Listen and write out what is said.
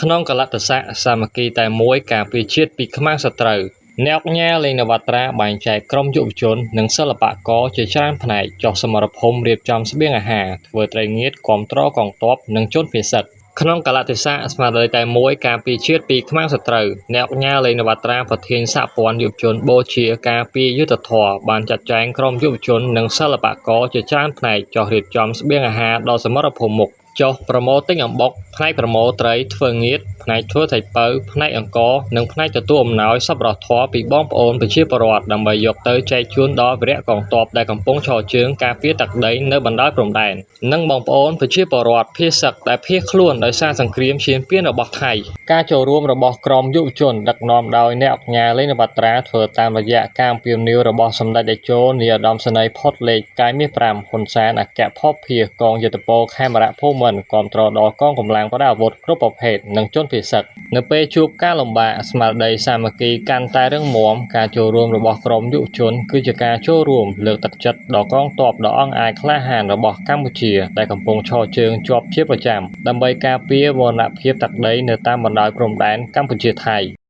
ក្នុងកាលៈទេសៈសាមគ្គីតែមួយការពារជាតិពីខ្មាំងសត្រូវអ្នកឧកញ៉ា ឡេង ណាវាត្រា បែងចែកក្រុមយុវជន និងសិល្បករជាច្រើនផ្នែកចុះសមរភូមិរៀបចំស្បៀងអាហារ ធ្វើត្រីងៀតគាំទ្រកងទ័ព និងជនភៀសសឹក ក្នុងកាលៈទេសៈស្មារតីតែមួយការពារជាតិពីខ្មាំងសត្រូវ អ្នកឧកញ៉ា ឡេង ណាវាត្រា ប្រធានសហព័ន្ធយុវជនបូជាការពារយុត្តិធម៌ បានចាត់ចែងក្រុមយុវជន និងសិល្បករជាច្រើនផ្នែកចុះរៀបចំស្បៀងអាហារដល់សមរភូមិមុខ ចុះប្រមូលទិញអំបុក ផ្នែកប្រមូលត្រីធ្វើងៀត ផ្នែកធ្វើត្រីពៅ ផ្នែកអង្ករ និងផ្នែកទទួលអំណោយសប្បុរសធម៌ពីបងប្អូនប្រជាពលរដ្ឋដើម្បីយកទៅចែកជូនដល់វីរកងទ័ពដែលកំពុងឈរជើងការពារទឹកដីនៅបណ្ដោយព្រំដែន និងបងប្អូនប្រជាពលរដ្ឋភៀសសឹកដែលភៀសខ្លួនដោយសារសង្គ្រាមឈ្លានពានរបស់ថៃ ការចូលរួមរបស់ក្រុមយុវជនដឹកនាំដោយអ្នកឧកញ៉ា ឡេង ណាវាត្រា ធ្វើតាមរយៈការអំពាវនាវរបស់សម្ដេចតេជោនាយឧត្តមសេនីយ៍ផុតលេខផ្កាយមាស៥ ហ៊ុន សែន អគ្គភស្តុភារកងយោធពលខេមរភូមិន្ទគាំទ្រដល់កងកម្លាំងប្រដាប់អាវុធគ្រប់ប្រភេទនិងជនភៀសសឹក នៅពេលជួបការលំបាកស្មារតីសាមគ្គីកាន់តែរឹងមាំការចូលរួមរបស់ក្រុមយុវជនគឺជាការចូលរួមលើកទឹកចិត្តដល់កងទ័ពដ៏អង់អាចក្លាហានរបស់កម្ពុជាដែលកំពុងឈរជើងជាប់ជាប្រចាំដើម្បីការពារបូរណភាពទឹកដីនៅតាមបណ្ដោយព្រំដែនកម្ពុជាថៃ។